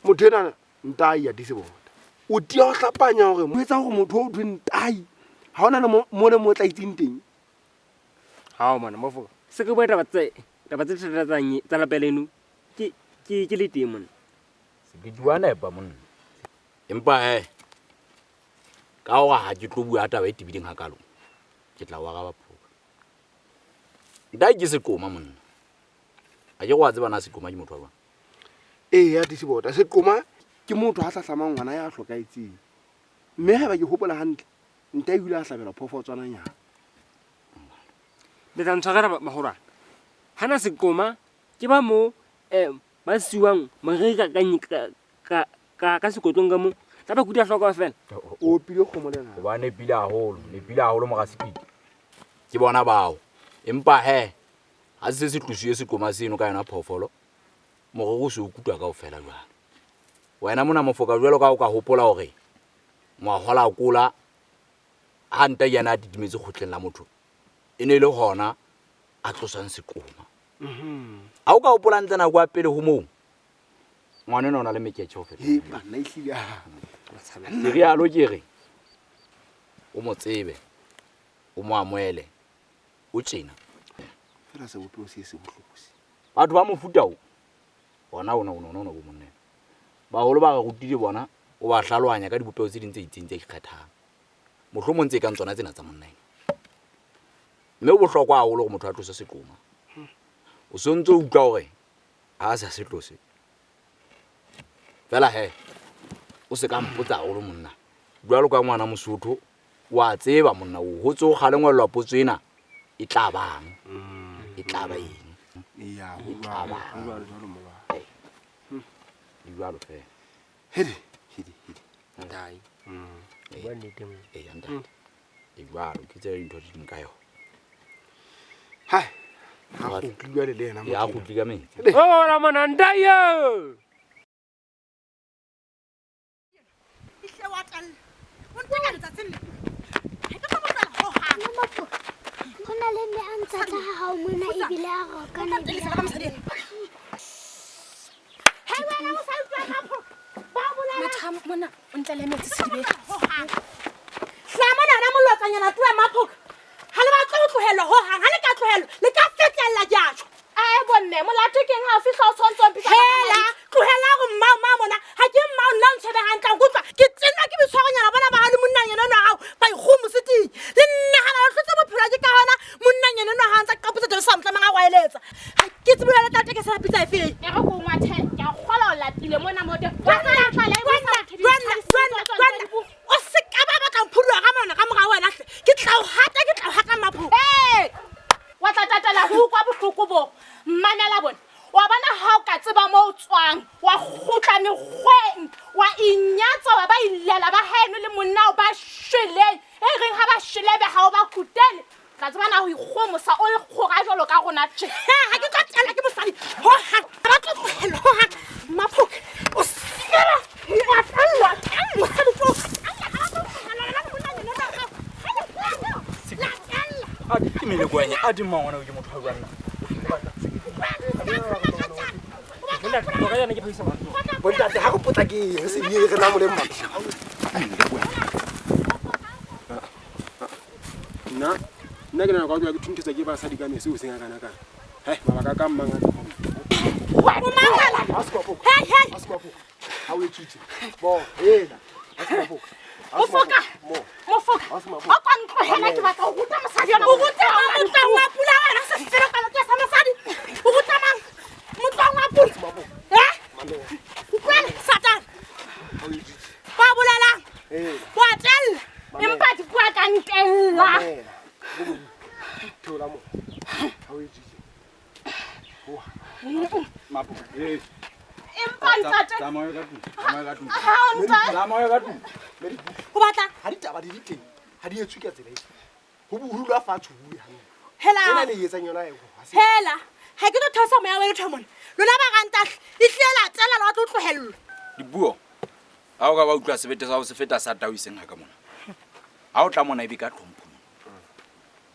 Motho ena ntai ya di se bona. O tia ho hlapanya hore mo etsa hore motho o thwe ntai. Ha ona le mo le mo tla itseng teng. Ha o mona mofo. Se ke bua taba tse tsa tsa lapela eno. Ke ke le teng mona. Se ke bua nepa monna. Empa ka hore ha ke tlo bua taba e tebileng hakalo. Ke tla wa raba phoka. Ntai ke seqoma monna. A ke go a tseba na seqoma ke motho wa jwang? Ee ya disibota seqoma ke motho ha hlahlamang ngwana ya hlokaetseng. Mme haeba ke hopola hantle ntai o ile a hlabelwa phoofotswananyana. Le tla ntshwarela mahorwana. Hana seqoma ke ba mo ba siwang moriri ka sekotlong ka mo. Tla ba kuta hloko fela. O opile kgomo le nna. Hobane nepile haholo, nepile haholo mora Sekete. Ke bona bao. Empa he ha se se tlosiwe seqoma seno ka yona phoofolo, moriri o se o kutwa kaofela jwale. Wena mona mofoka jwalo ka o ka hopola hore ngwahola kola ha nta yena a titimetse kgotleng la motho e ne le hona a tlosang seqoma. Ha o ka hopola ntle nako ya pele ho moo ngwana ena o na le meketjhe ho feta. He banna ehlile ha. Ke rialo ke re o mo tsebe, o mo amohele, o tjena. Fela sebopeho se se bohloko se. Batho ba mofuta o ona ona ona ona bo monna. Baholo ba re rutile bona o ba hlalohanya ka dibopeho tse ding tse itseng tse ikgethang. Mohlomong tse kang tsona tsena tsa monna ena. Mme ho bohlokwa haholo hore motho a tlose seqoma. O sontse o utlwa hore ha a sa se tlose. Fela he o se ka mpotsa haholo monna. Jwalo ka ngwana Mosotho wa tseba monna o hotse o kgalengwellwa potso ena e tla bang. E tla ba eng? Eya, E tla bang. jwalo jwalo molwa. Di jwalo fela. Hede, hede, hede. Ntai. Bua nnete mo. Eya ntate. E jwalo ke tse dintho di ding ka yona. Hai. Ha kgutli jwale le yena Ya motho. kgutli ka metsi. Ora mona ntai yo. Ihle wa talla. O nteka letsatsing le. Ha ke tlo botlela ho hang. Ho na le mme a ntsa tla ha hao mona ebile a rokana ebile a Hei wena o sa utlwa mapho. Ba bolaya. Motho mona o ntlele metsi sedibeng. Ho hang. Hla mona na molotsanyana tuwe mapho. Ha le batle ho tlohellwa ho hang. Ha le ka tlohellwa le ka fetella ke a tjho. Ae bomme molato keng ha o fihla o tshwantse o mpitsa ka Hela, tlohela hore mmao ma mona. Ha ke mmao nna o ntshebe hantle o nkutlwa. Ke tsenwa ke boitshwaronyana bona ba hao le monnanyana enwa hao ba ikgomo seting. Le nna ha ba hlotse bophelo ke ka hona monnanyana enwa ha ntsa qaputsa taba sa motlamang a gwaeletsa. Ha ke tsebe jwale tla tekesi ya pitsa efeng. E re ko ngwathe ke a kgola o lapile mona mo teng. Wa tsela tlala e buisa motho di Jwanna, o se ka ba batla ho phuruha ka mona ka mora wena hle. Ke tla o hata, ke tla o hata mapho. Ee! Wa tla tatela ho utlwa bohloko bo. Mamela bona. Wa bona ha o ka tseba mo o tswang, wa kgutla mekgweng, wa inyatsa, wa ba illela ba haeno le monna o ba shweleng. E reng ha ba shwele be ha o ba kgutele. Tla tseba na ho ikgomosa o le kgora jwalo ka rona tje. He, ha ke tlo tela ke mosadi. Ho hang, ha ba tlo tlohellwa ho hang. Maphoka, o sebe, wa tella, mosadi tlo. A ke mele kwanye a di mangwana o ke motho wa jwang na. Monna tloga yana ke phakisa batho. Bontate ha go potlakeng re se die re namoleng batho. Nna nna ke nana ka tloha ke thunthetsa ke basadi ka mese hoseng a kana kana. Hai, mabaka ka mmang a O mangala. Hei, hei. Ha o etsutse. Bo, hela. Mofoka. Mofoka. O kwa ntlohela ke batla ho ruta mosadi yona. O ruta mang motlang wa pula wena se ferekana ke sa mosadi. O ruta mang motlang wa pula? Eh? Utlwela Satan. Ba bolelang. Wa tella. Empa di bua ka ntella. Theola mo. Ha o etsutse. Mapoka. Eh. Empa ntate. Tsamaya ka tlung. Tsamaya ka tlung. Ha o ntate. Tsamaya ka tlung. O batla Ha ditaba di le teng, ha di etswe ka tsela e. Ho dula fatshe ho bue hantle. Hela. Ena le e etsang yona e ha se. Hela. Ha ke tlo theosa moya wa letho mona. Lona ba rantahle. E hlile la tsela la tlo tlohellwa. Dipuo. Ha o ka ba utlwa sebete sa ho se feta sa tau iseng ha ka mona. Ha o tla mona ebe ka tlhompho mona.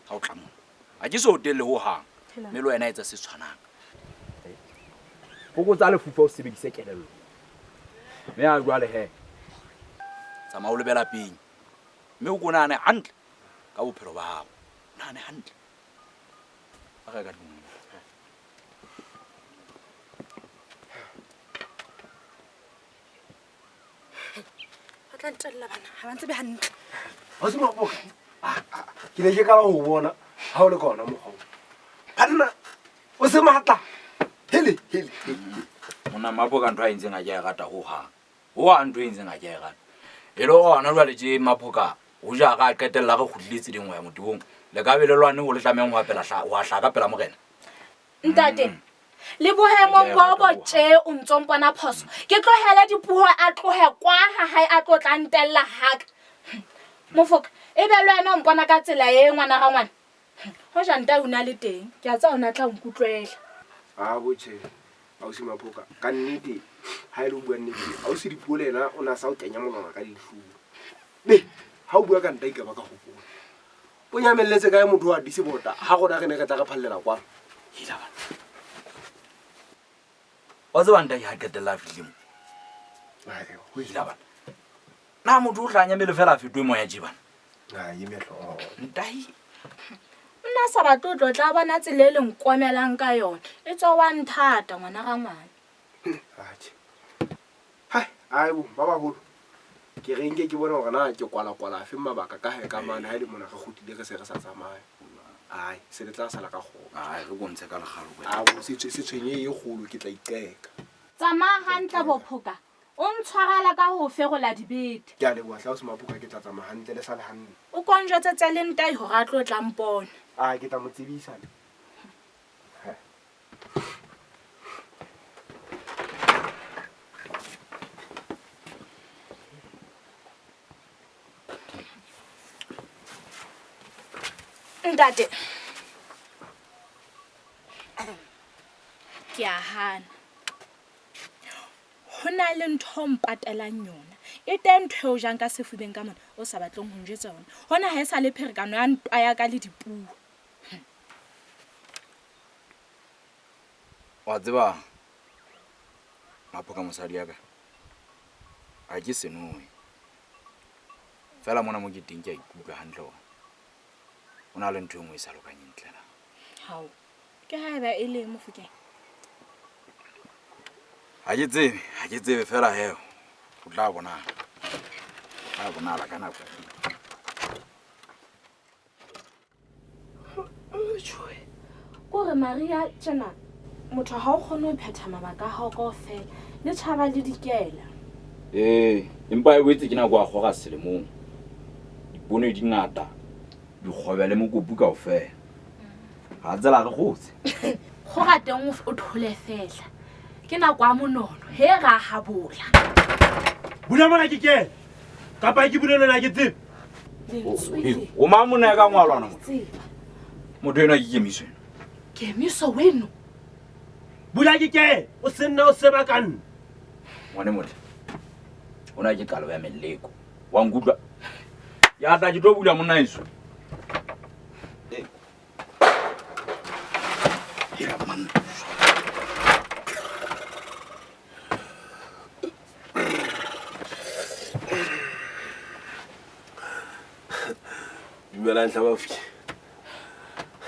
Ha o tla mona. Ha ke so hotelle ho hang. Mme le wena etsa se tshwanang. Fokotsa lefufa o sebedise kelello. Mme ha jwale he. Tsamaya o lebela peng. Mme o ko nahane hantle ka bophelo ba hao. Nahane hantle. A re ka tlung. Ba tla ntella bana, ha ba ntsebe hantle. Ha se Mapoka. Ke ne ke qala ho bona ha o le ka ona mokgwa oo. Banna, o se matla. Hele, hele, hele. Monna Mapoka ntho a entseng ha ke a e rata ho hang. Ho hang ntho e entseng ha ke a e rata. E le hore hona jwale tje Mapoka ho ja ra qetella re kgutlile tseleng ho ya motebong. Le ka be le lwane ho le tlamehang ho apela ho a hlaka pela morena. Ntate, le boemong bo bo tje o ntso mpona phoso. Ke tlohele dipuo a tlohe kwa ha hae a tlo tla ntella haka. Mofoka, ebe le wena o mpona ka tsela e ngwana ra ngwana. Hoja nta o na le teng, ke a tseba o na tla nkutlwela. Ha bo tjhe, ausi Mapoka, ka nnete ha ile o bua nnete, ausi Dipuo le yena o na sa o kenya monwana ka dihlong. Be, ha o bua ka nta ikaba ka hopola. O nyamelletse kae motho wa disebota ha rona re ne re tla re phallela kwano? Hela bana. Wa tseba nta ha qetella a fihle mo. Hela bana. Na motho o tla nyamele fela a fetohe moya tje bana. Ai mehlolo. Ntai. Nna sa batle ho tlo tla bona tsela e le nkomelang ka yona. E tswa wa nthata ngwana ra ngwana. Atjhe. Hai, ai bo, ba baholo. Ke re nke ke bone hore na ke kwala kwala afe mabaka ka hae ka mane ha ile mona re kgutlile re se re sa tsamaye. Ai, se le tla sala ka kgolo. Ai, re bontshe ka lekgalo. A bo se tshwenye e kgolo ke tla iqeka. Tsamaya hantle Bophoka. O ntshwarela ka ho ferola dibete. Ke a leboha hle ausi Mapoka, ke tla tsamaya hantle le sale hantle. O ko njwetsetse le ntai hore a tlo tla mpona. Ah, ke tla mo tsebisa. Ntate, ke a hana. Ho na le ntho o mpatelang yona. E teng ntho eo jang ka sefubeng ka mona o sa batleng ho njwetsa yona. Hona ha e sa le pherekano ya ntwa ya ka le dipuo. Wa tseba Mapoka mosadi ya ka. Ha ke senoe. Fela mona mo ke teng ke a ikutlwa hantle hore o na le ntho e nngwe e sa lokang e ntlela. Hao. Ke haeba e le Mofokeng. Ha ke tsebe fela he. O tla bonala. O tla bonala ka nako. Kore Maria tjena motho ha o kgone ho phetha mabaka a hao kaofela le tjhaba le dikela. Empa e boetse ke nako ya kgora selemong. Dipoone di ngata, dikgobe le mokopu kaofela. Ha tsela re kgotse. Kgora teng o thole fela. Ke nako ya monono, he ra habola. Bula mona ke kene. Kapa ke bule lona ke tsebe. O mang monna ya ka ngwalwana mo? Motho enwa ke Kemiso ena. Kemiso weno. Bula ke kene, o se nna o seba ka nna. Ngwane motle. O na ke qalo ya meleko. Wa nkutlwa? Ya tla ke tlo bula monna eso. Dumelang hle bafoki.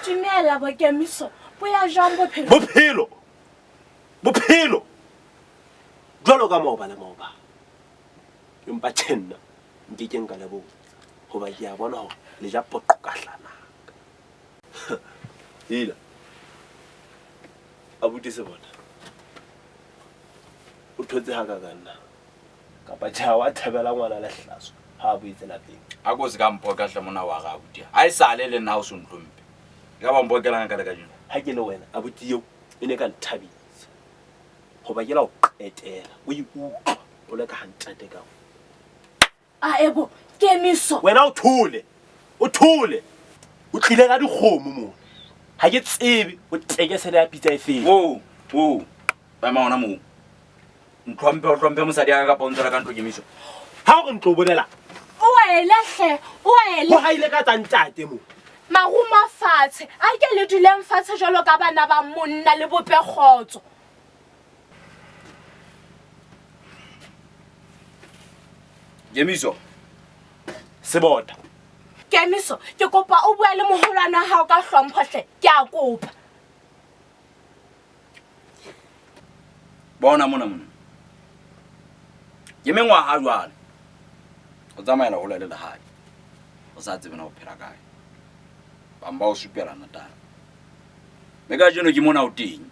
Dumela bokemiso, bo ya jwang bophelo? Bophelo. Bophelo. Jwalo ka maoba le maoba. Empa tjhe nna nke ke nka le botsa hoba ke a bona hore le ja poqo ka hlanaka. Ila. Abuti Sebota. O thotse ha ka ka nna. Kapa tjhe ha wa thabela ngwana lehlaso ha a boetse lapeng. A ko se ka mpoka hle mona wa re abuti. Ha e sale le nna o se ntlompe. Ka ba mpokelang ka le kajeno. Ha ke le wena abuti eo e ne ka nthabisa. Hoba ke la o qetela o ikutlwa o le ka ha ntate ka. A ebo kemiso. Wena o thole. O thole. O tlile ka dikgomo mona. Ha ke tsebe o tekesele ya pitsa e feng. Oo, oo. Ema hona moo. Ntlhomphe o hlomphe mosadi ya ka kapa o ntswela ka ntlo kemiso. Ha o re ntlo bolela. O wele hle, o wele. Ho haile ka tsa ntate mo. Marumo a fatshe, a ke le duleng fatshe jwalo ka bana ba monna le bope kgotso. Kemiso. Sebota. Kemiso, ke kopa o bua le moholwane wa hao ka hlompho hle, ke a kopa. Bona mona mona. Ke mengwaha jwale. O tsamaela hole le lehae. O sa tsebe na o phela kae. Bang ba o supela Natal. Mme kajeno ke mona o teng.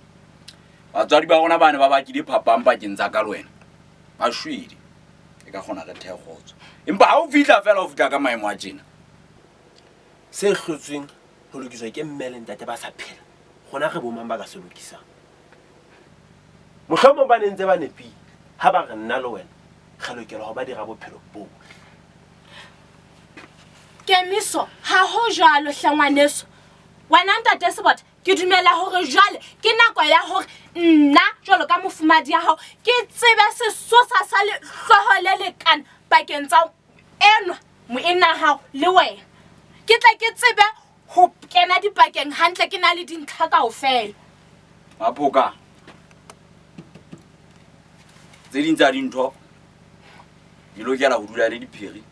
Batswadi ba rona ba ne ba bakile phapang pakeng tsa ka le wena. Ba shwele. E ka kgona re thehe kgotso. Empa ha o fihla fela o fihla ka maemo a tjena. Se hlotsweng ho lokiswa ke mme le ntate ba sa phela. Rona re bomang ba ka se lokisang? Mohlomong ba ne ntse ba nepile ha ba re nna le wena re lokela ho ba dira bophelo bohle. Kemiso, ha ho jwalo hle ngwaneso. Wena ntate Sebota, ke dumela hore jwale ke nako ya hore nna jwalo ka mofumadi ya hao ke tsebe sesosa sa lehloho le lekana pakeng tsa enwa moena hao le wena. Ke tle ke tsebe ho kena dipakeng hantle ke na le dintlha kaofela. Maphoka. Tse ding tsa dintho di lokela ho dula le diphiri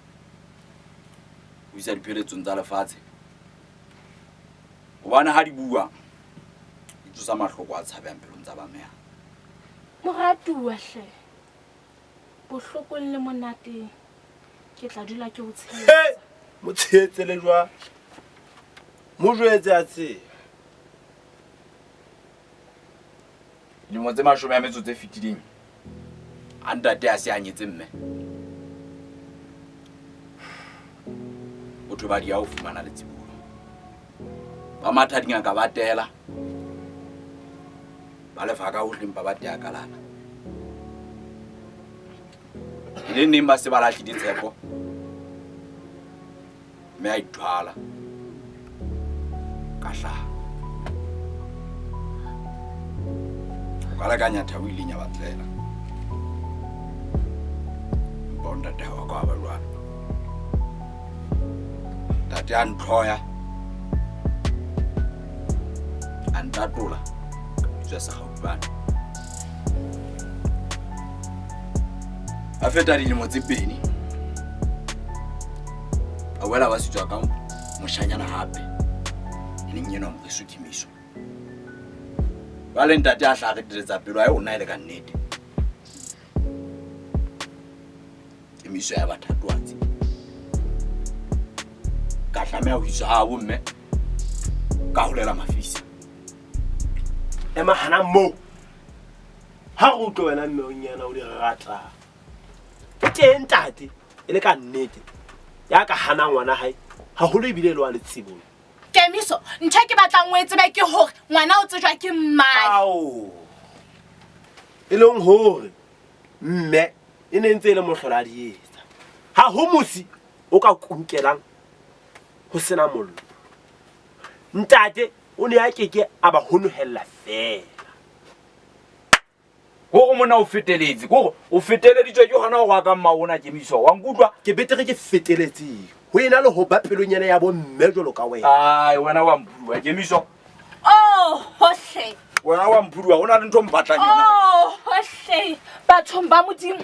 ho isa dipheletsong tsa lefatshe. Hobane ha di bua di tsosa mahloko a tshabehang pelong tsa ba mehang. Moratuwa hle, bohlokong le monateng ke tla dula ke o tshehetsa. Mo tshehetse le jwang? Mo jwetse a tsebe. Dilemo tse mashome a metso tse fetileng a ntate a se a nyetse mme. Botho ba dia ho fumana letsibolo. Ba matha dingaka ba tela. Ba lefa ka hohle empa ba tea kalana. E le neng ba se ba lahlile tshepo. Mme a ithwala. Ka hlaha. O ka lekanya thabo ileng ya batlela. Empa o ntate ha wa ka wa ba jwalo. Ntate a ntlhoya. A ntatola. Ka bitswa sekgaupane. A feta dilemo tse pedi. A boela ba sitswa ka moshanyana hape. E leng enwa moreso Kemiso. Jwale ntate a hla a reteletsa pelo hae o nna e le ka nnete. Kemiso ya bathatohatsi. Ka tlameha ho iswa habo mme ka holela mafisa. Ema hana moo. Ha re utlwe wena mme o nyana o di ratang. Teng ntate e le ka nnete ya ka hana ngwana hae haholo ebile e le wa letsibolo. Kemiso, ntho e ke batlang o e tsebe ke hore ngwana o tsejwa ke mmae. Ao. E leng hore mme e ne ntse e le mohlola a di etsa. Ha ho mosi o ka kunkelang ho sena mollo. Ntate o ne a keke a ba honohella feela. Kore monna o feteletse, kore o feteleditswe ke hona ho rwaka mma ona Kemiso. Wa nkutlwa? Ke betere ke feteletseng ho ena le ho ba pelonyana ya bo mme jwalo ka wena. Ai, wena wa mphuduwa Kemiso. Oh, hohle. Wena wa mphuduwa, ho na le ntho mpatlang yona. Oh, hohle. Bathong ba Modimo.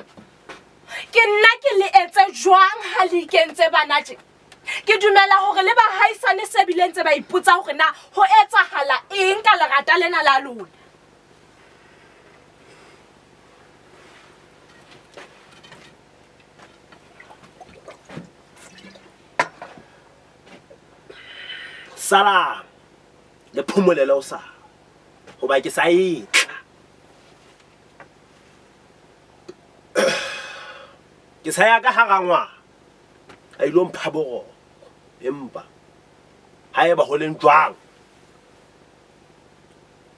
Ke nna ke le etse jwang ha le ikentse bana tje? Ke dumela hore le bahaisane Hosane se bile ntse ba ipotsa hore na ho etsahala eng ka lerata lena la lona. Salam le phomolele o sa hoba ke sa etla. Ke sa ya ka hara ngwana a ilo mpha boroko, empa haeba ho leng jwang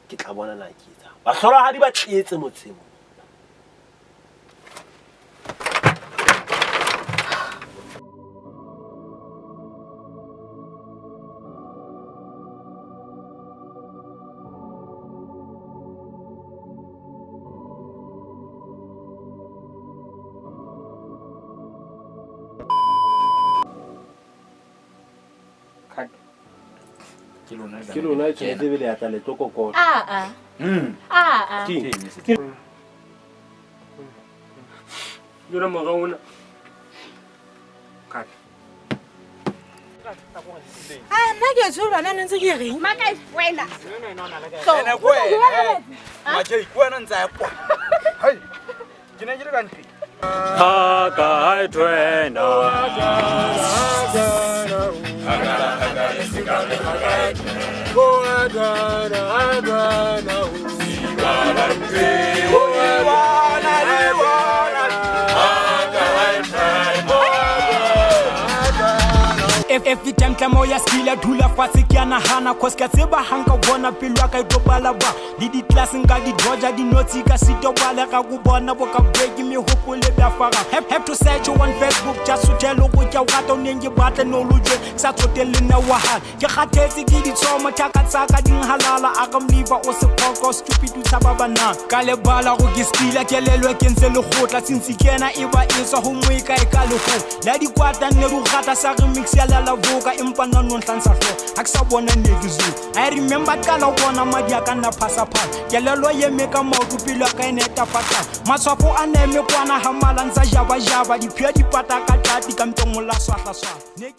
ke tla bona na ke etsang. Bahlolohadi ba tletse motseng. Ke lona e tshwanetse be le ya tla le tlo kokota. A a. Ke Jwale mora ona. Cut. Ah, nna ke tsho bana ne ntse ke reng? Makae wena. Ene ko wena. Majei ko wena ntse a kwa. Hai. Ke ne ke le ka ntle. Haka twena. Every time tlamo ya skila dula fatshe ke a nahana cause ke a tseba ha nka bona pelo ya ka e tlo balaba le di-class nka di dodger dinotshi ka sito balega go bona bo ka break mehopolo bja fara. Have to search you on Facebook just to tell go ke a o rata o neng ke batle no lojwe ke sa tsotelle nna wa hale ke kgathetse ke ditshomo thaka tsaka di nhalala a ka mliva o sephoqo stupid o tshaba banana ka lebala go ke skila kelelwe ke ntse lekgotla since kena e ba e tswa ho moe kae ka lekgolo la dikwata nne di gata sa remix ya lala voka empa nna no nhlantsha hlooho ha ke sa bona ne ke zulu. I remember qala ho bona madi a ka nna phasaphala kelello ye me ka maoto pelo ya ka e ne tapatapa matshwafo a ne eme kwana ha mala ntsa jabajaba diphia di pata ka tati ka mpeng mola swahla swahla.